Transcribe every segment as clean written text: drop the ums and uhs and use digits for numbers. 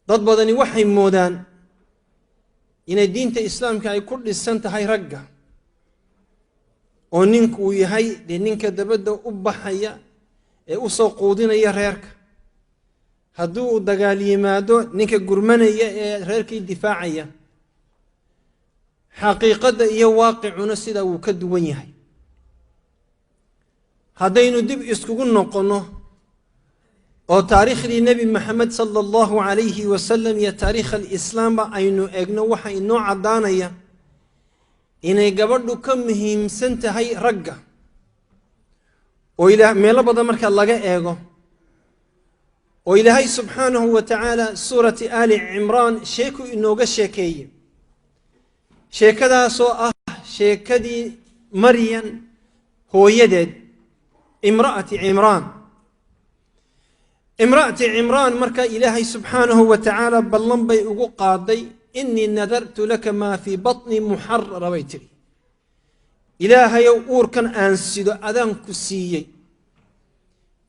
Dad badani waxay moodaan inay diinta islaamka ay ku dhisan tahay ragga, oo ninku uu yahay dee ninka dabadda u baxaya ee u soo quudinaya reerka, haddii uu dagaal yimaado ninka gurmanaya ee reerkii difaacaya. Xaqiiqadda iyo waaqicuna sidaa wuu ka duwan yahay. Haddaynu dib iskugu noqonno oo taariikhdii Nebi Maxamed sala Allahu calayhi wasalam iyo taariikh alislaamba aynu eegno, waxa inoo caddaanaya inay gabadhu ka muhiimsan tahay ragga, oo ila meelo badan marka laga eego, oo Ilaahay subxaanahu wa tacaala suurati Aali Cimraan sheeku inooga sheekeeyey, sheekadaasoo ah sheekadii Maryan hooyadeed, imra'ati Cimraan. Imra'ati Cimraan marka Ilaahay subxaanahu wa tacaala ballan bay ugu qaaday. "Inii nadartu laka maa fii batni muxarara," bay tidhi. "Ilaahayow, uurkan aan sido adaan ku siiyey."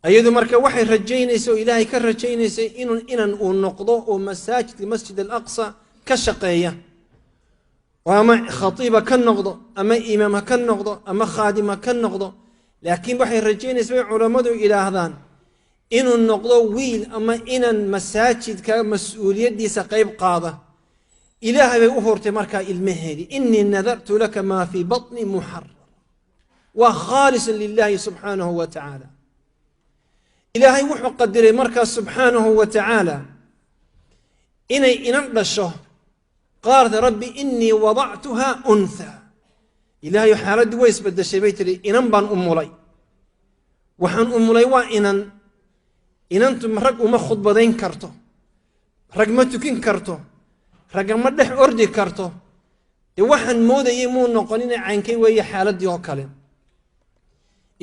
Ayadu marka waxay rajaynaysa oo Ilaahay ka rajaynaysay inuu inan uu noqdo oo masaajidka Masjid Alaqsa ka shaqeeya, oo ama khatiiba ka noqdo, ama imaam ha ka noqdo, ama khaadim ha ka noqdo. Laakiin waxay rajaynaysa, bay culammadu idhaahdaan, inuu noqdo wiil ama inan masaajidka mas-uuliyaddiisa qayb qaada. Ilaahay bay u hurtay markaa ilmaheedii. "Inii nadartu laka maa fii batni muxarar", waa khaalisan lilaahi subxaanahu wa tacaala. Ilaahay wuxuu qadiray markaa subxaanahu wa tacaala inay inan dhasho. Qaalat rabbi inii wadactuha untha. "Ilaahayo, xaaladdii way isbedeshay," bay tihi, "inan baan umulay. Waxaan umulay waa inan. Inantu rag uma khudbadayn karto, rag ma tukin karto, ragga ma dhex ordi karto. Dee waxaan moodayay muu noqon inay caynkay weeye xaaladdii oo kale."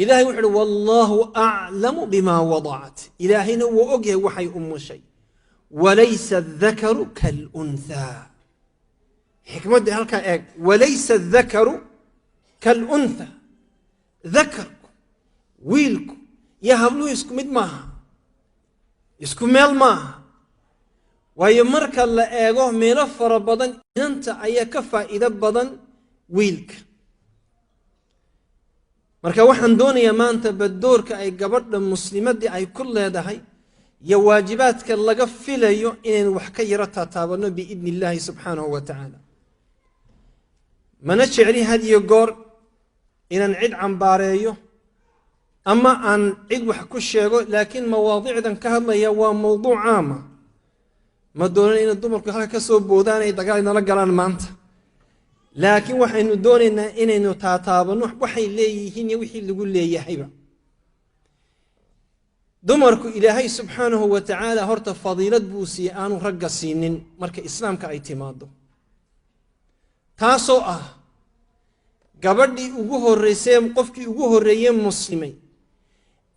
Ilahay wuxu uhi: "Wallaahu aclamu bimaa wadacat." Ilaahayna wuu og yahay waxay umushay. Walaysa adakaru kalunhaa. Xikmadda halkaa eeg: walaysa adakaru kaluntha. Dakarku, wiilku iyo habluhu isku mid maaha, isku meel maaha. Waayo, marka la eego meelo fara badan, inanta ayaa ka faa'iido badan wiilka. Marka waxaan doonayaa maanta badoorka ay gabadha muslimadii ay ku leedahay iyo waajibaadka laga filayo inaynu wax ka yaro taataabanno, biidni illaahi subxaanahu wa tacaala. Mana jecli had iyo goor inaan cid cambaareeyo ama aan cid wax ku sheego, laakiin mawaadiicdan ka hadlaya waa mowduuc caama. Ma doonan inay dumarku halka ka soo boodaan ay dagaal inala galaan maanta, laakiin waxaynu doonaynaa inaynu taataabanno waxay leeyihiin iyo wixii lagu leeyahayba. Dumarku Ilaahay subxaanahu wa tacaala horta fadiilad buu siiyey aanu ragga siinin marka islaamka ay timaado, taasoo ah gabadhii ugu horreysay, qofkii ugu horreeye muslimay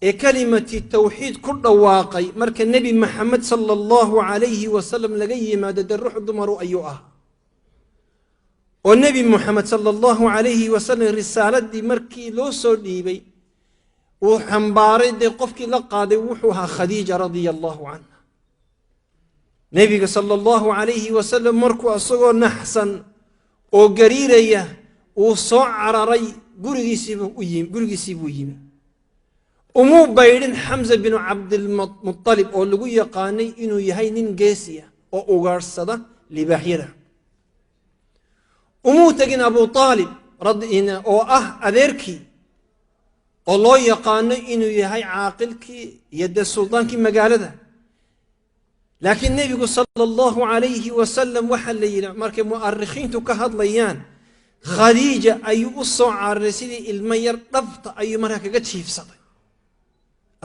ee kalimati tawxiid ku dhawaaqay marka Nebi Maxamed sala Allahu calayhi wasalam laga yimaado, dee ruux dumaru ayuu ahaa. Oo Nebi Muxamed sala Allahu calayhi wasalam risaaladii markii loo soo dhiibay uu xambaaray, dee qofkii la qaaday wuxuu ahaa Khadiija radia Allahu canha. Nebiga sala Allahu calayhi wasalam markuu isagoo naxsan oo gariiraya uu soo cararay, gurigiisii buu yimi. Umuu baydhin Xamza binu Cabdilmutalib, oo lagu yaqaanay inuu yahay nin geesiya oo ugaadhsada libaaxyada. Umuu tegin Abu Aalib oo ah adeerkii, oo loo yaqaano inuu yahay caaqilkii iyo dee suldaankii magaalada. Laakiin nebigu sala Allahu calayhi wasalam waxaa la yidhi, markay mu'arikhiintu ka hadlayaan, Khadiija ayuu u soo cararay sidii ilmo yar, dhabta ayuu markaa kaga jiifsaday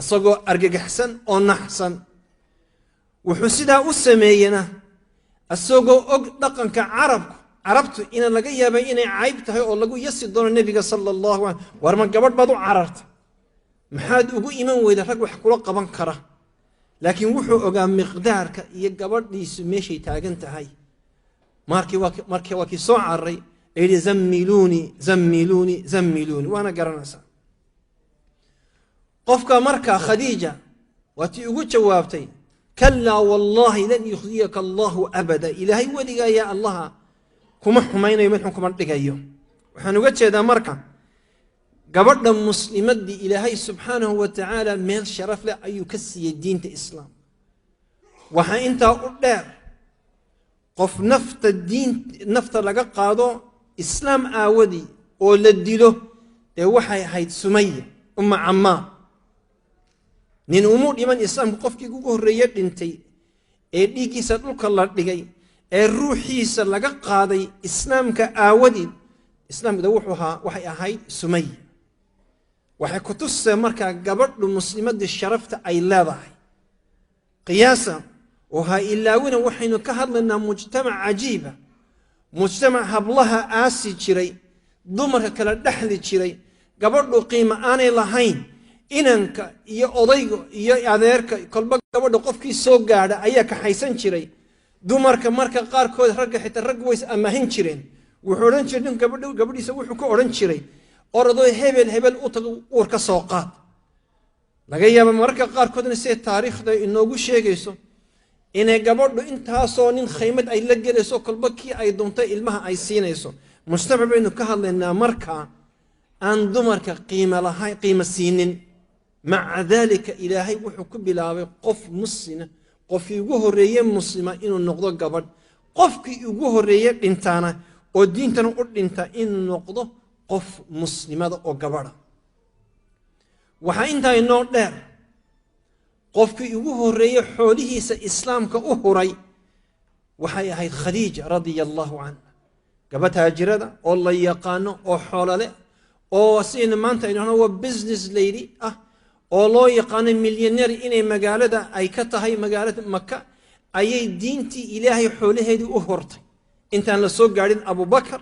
isagoo argagaxsan oo naxsan. Wuxuu sidaa u sameeyena isagoo og dhaqanka carabku, carabtu ina laga yaabay inay cayb tahay oo lagu yasi doono nebiga sala Allahu alay. "War, ma gabadh baad u carartay? Maxaad ugu iman weyda rag wax kula qaban kara?" Laakiin wuxuu ogaa miqdaarka iyo gabadhiisu meeshay taagan tahay. Markii waa kii soo cararay ee yidhi: "Zammiluunii, zammiluunii, zammiluunii." Waana garanaysaa qofka. Markaa Khadiija waa tii ugu jawaabtay. Kalaa wallaahi lan yukhziyaka Allahu abada. Ilaahay weligaa yaa Allaha kuma xumaynayo, mid xun kuma dhigayo. Waxaan uga jeedaa marka gabadha muslimadii Ilaahay subxaanahu wa tacaala meel sharaf leh ayuu ka siiyey diinta Islaamka. Waxaa intaa u dheer, qof nafta diin nafta laga qaado Islaam aawadii oo la dilo, dee waxay ahayd Sumaya Umma Camaar. Nin umuu dhiman Islaamku. Qofkii ugu horreeye dhintay ee dhiiggiisa dhulka la dhigay ee ruuxiisa laga qaaday Islaamka aawadeed, Islaamka wuxuu ahaa, waxay ahayd Sumaya. Waxay ku tusee markaa gabadhu muslimadii sharafta ay leedahay qiyaasa oo ha ilaawina. Waxaynu ka hadlaynaa mujtamac cajiiba, mujtamac hablaha aasi jiray, dumarka kala dhexli jiray, gabadhu qiimo aanay lahayn, inanka iyo odayga iyo adeerka kolba gabadha qofkii soo gaadha ayaa kaxaysan jiray. Dumarka marka qaarkood ragga xitaa raggu ways amaahin jireen. Wuxuu odhan jiray nin gabadh gabadhiisa wuxuu ka odhan jiray: "Orodoo hebel hebel u tago, uur ka soo qaad." Laga yaaba mararka qaarkoodna, siday taariikhda inoogu sheegayso, inay gabadhu intaasoo nin khaymad ay la gelayso, kolba kii ay doontay ilmaha ay siinayso. Mujtamac baynu ka hadlaynaa markaa aan dumarka qiimo lahayn, qiimo siinin. Maca daalika Ilaahay wuxuu ku bilaabay qof muslima, qofkii ugu horreeye muslima inuu noqdo gabadh, qofkii ugu horreeye dhintaana oo diintana u dhinta inuu noqdo qof muslimada oo gabadha. Waxaa intaa inoo dheer, qofkii ugu horreeye xoolihiisa Islaamka u huray waxay ahayd Khadiija radia Allahu canha, gabadh taajirada oo la yaqaano oo xoolole oo sidaynu maanta aynu dhahno waa business lady ah oo loo yaqaano millionaire inay magaalada ay ka tahay, magaalada Maka, ayay diintii Ilaahay xoolaheedii u hortay intaan la soo gaadhin Abubakar,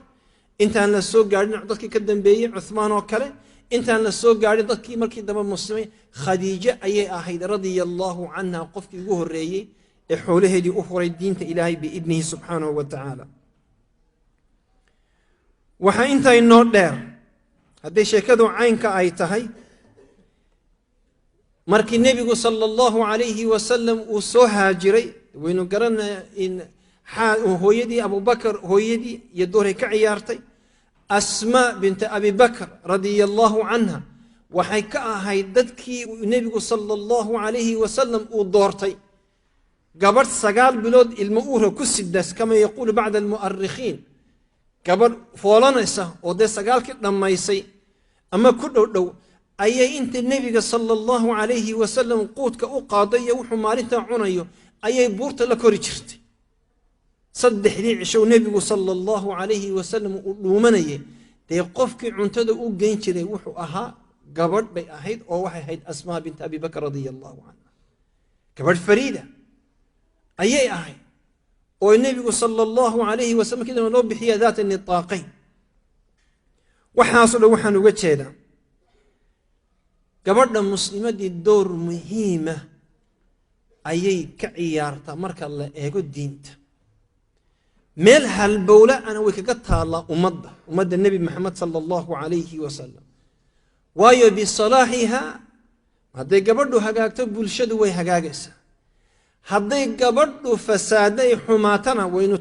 intaan la soo gaadhin dadkii ka dambeeyey, Cuthmaan oo kale, intaan la soo gaadhin dadkii markii dambe muslimay. Khadiijo ayay ahayd radia Allahu canha qofkii ugu horreeyey ee xoolaheedii u huray diinta Ilaahay biidnihi subxaanahu wa tacaala. Waxaa intaa inoo dheer, hadday sheekadu caynka ay tahay, markii Nebigu sala Allahu calayhi wasalam uu soo haajiray, waynu garanaa in hooyadii Abubakar, hooyadii iyo dooray ka ciyaartay. Asmaa binta Abi Bakr radia Allahu canha waxay ka ahayd dadkii Nebigu sala Allahu calayhi wasalam uu doortay. Gabadh 9 bilood ilmo uura ku sidas, kama yaquulu bacda almu'arikhiin, gabadh foolanaysa oo dee sagaalkii dhammaysay ama ku dhow dhow, ayay inta Nebiga sala Allahu calayhi wasalam quudka u qaaday iyo wuxuu maalintaa cunayo ayay buurta la kori jirtay. 3dii cishow Nebigu sala Allahu calayhi wasalam uu dhuumanayay, dee qofkii cuntada u geyn jiray wuxuu ahaa gabadh bay ahayd, oo waxay ahayd Asmaa binta Abi Bakr radia Allahu canha. Gabadh fariida ayay ahayd oo Nebigu sala Allahu calayhi wasalam markii dambe loo bixiya Daata Nitaaqayn. Waxaasoo dhan waxaan uga jeedaa, gabadha muslimadii door muhiima ayay ka ciyaartaa marka la eego diinta. Meel halbowla ana way kaga taallaa ummadda Nebi Maxamed sala Allahu calayhi wasalam, waayo bisalaaxiha, hadday gabadhu hagaagto, bulshadu way hagaagaysaa. Hadday gabadhu fasaada ay xumaatana, waynu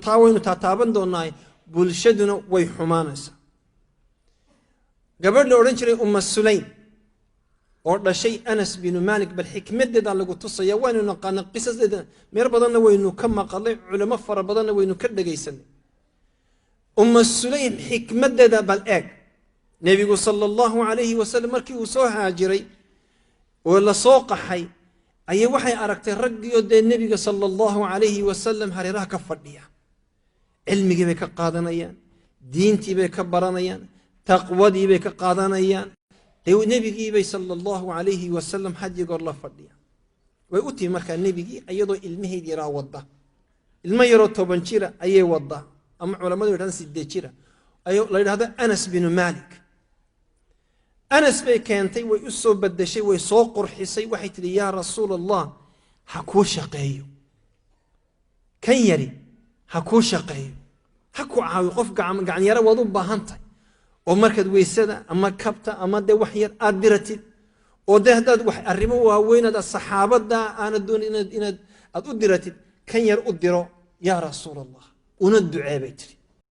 taataaban doonaa, bulshaduna way xumaanaysaa. Gabadh la odhan jiray Umma Sulaym oo dhashay Anas binu Malik, bal xikmadeeda lagu tusaya. Waynu naqaana qisadeeda, meer badanna waynu ka maqalay, culamo fara badanna waynu ka dhegaysanay. Umma Sulaym xikmadeeda bal eeg. Nebigu sala Allahu calayhi wasalam markii uu soo haajiray oo la soo qaxay, ayay waxay aragtay raggiyo dee Nebiga sala Allahu calayhi wasalam hareeraha ka fadhiya. Cilmigii bay ka qaadanayaan, diintii bay ka baranayaan, taqwadii bay ka qaadanayaan. Dee nebigiibay sala Allahu calayhi wasalam had iyo goor la fadhiya. Way u timi markaa nebigii iyadoo ilmaheyd yaraa wadda, ilmo yaroo 10 jira ayay waddaa, ama culamadu yidhahdaan 8 jira, la yidhahdo Anas binu Malik. Anas bay keentay, way u soo badashay, way soo qurxisay. Waxay tidhi: "Yaa Rasuul Allah, ha kuu shaqeeyo kan yari, ha kuu shaqeeyo, ha ku caawiyo. Qof gacanyaro waad u baahan tahay oo markaad weysada ama kabta ama dee wax yar aad diratid, oo dee haddaad wax arrimo waaweynaad saxaabadda aanad doonin inaad Aad u diratid kan yar u diro, yaa Rasuul Allah, una ducee, bay tiri.